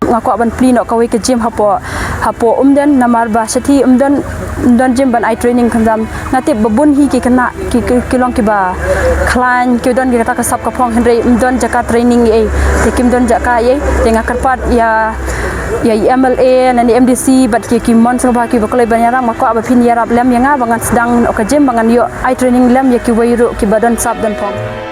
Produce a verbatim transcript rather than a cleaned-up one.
Nga kwah ban plie noh kawei ka gym hapoh, hapoh Umden, namar ba shathie Umden, Umden gym ban ai training khamtam. Nga tip ba bun hi ki khynnah ki, ki, ki long kiba khlaiñ, ki don ki kata ka sap ka phong, hynrei ym don jaka training ei, te kim don jaka ei. Te nga kyrpad ïa, ïa i M L A lane M D C bad ki, ki mon sngewbha kiba kloi ban ïarap, nga kwah ba phin ïarap lem ïa nga ba ngan sdang noh ka gym ba ngan ïoh ai training lem ïa kiwei ruh kiba don sap don phong.